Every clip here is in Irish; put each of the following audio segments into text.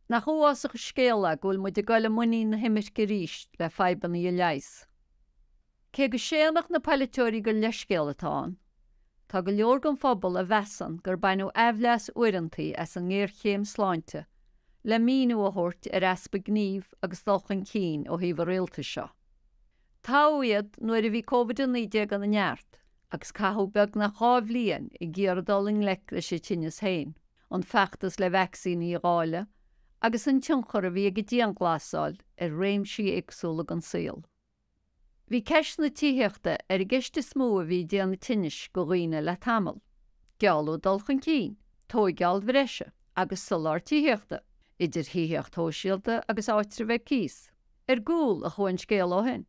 Nach uafásach an scéal é go bhfuil muid ag dul i muinín na himirce arís le fadhbanna a leigheas? Cé go séanfadh na poiliteoirí gur leithscéal atá ann, tá go leor den phobal a mheasann gur baineadh aimhleas uaireantaí as an ngéarchéim sláinte le míniú a thabhairt ar easpa gnímh agus dul chun cinn ó thaobh an rialtais seo. Toghadh iad nuair a bhí Covid-19 ina neart agus caitheadh beagnach 2 bhliain ag iarraidh dul i ngleic leis an tinneas féin, an feachtas le vacsaíní a dháileadh agus an tionchar a bhí ag an dianghlasáil ar réimsí éagsúla den saol. Bhí ceist na tithíochta ar an gceist is mó a bhí ag déanamh tinnis go dhaoine le tamall. Gealladh dul chun cinn, tóigeáil bhreise agus soláthar tithíochta, idir thithíocht shóisialta agus áitribh ar cíos. Ar gcúl a chuaigh an scéal ó shin.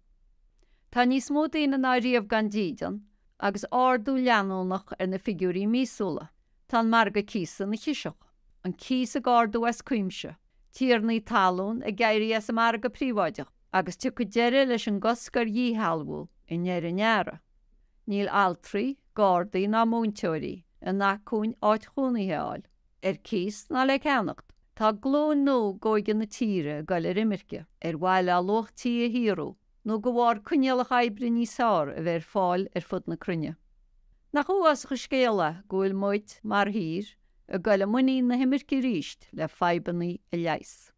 Tá níos mó daoine ná riamh gan dídean agus ardú leanúnach ar na figiúirí míosúla. Tá an margadh cíosa ina chiseach. An cíos ag ardú as cuimse. Tiarnaí talún ag éirí as an margadh príobháideach agus tiocfaidh deireadh leis an gcosc ar dhíshealbhú i ndeireadh an earraigh. Níl altraí, gardaí ná múinteoirí in acmhainn áit chónaithe a fháil. ar cíos ná le ceannacht. Tá glúin nua d'óige na tíre ag goil ar imirce, ar mhaith le luach tí a shaothrú, nó de bharr coinníollacha oibre níos fearr a bheith ar fáil ar fud na cruinne. Nach uafásach an scéal é go bhfuil muid, mar thír, ag goil i muinín na himirce arís le fadhbanna a leigheas.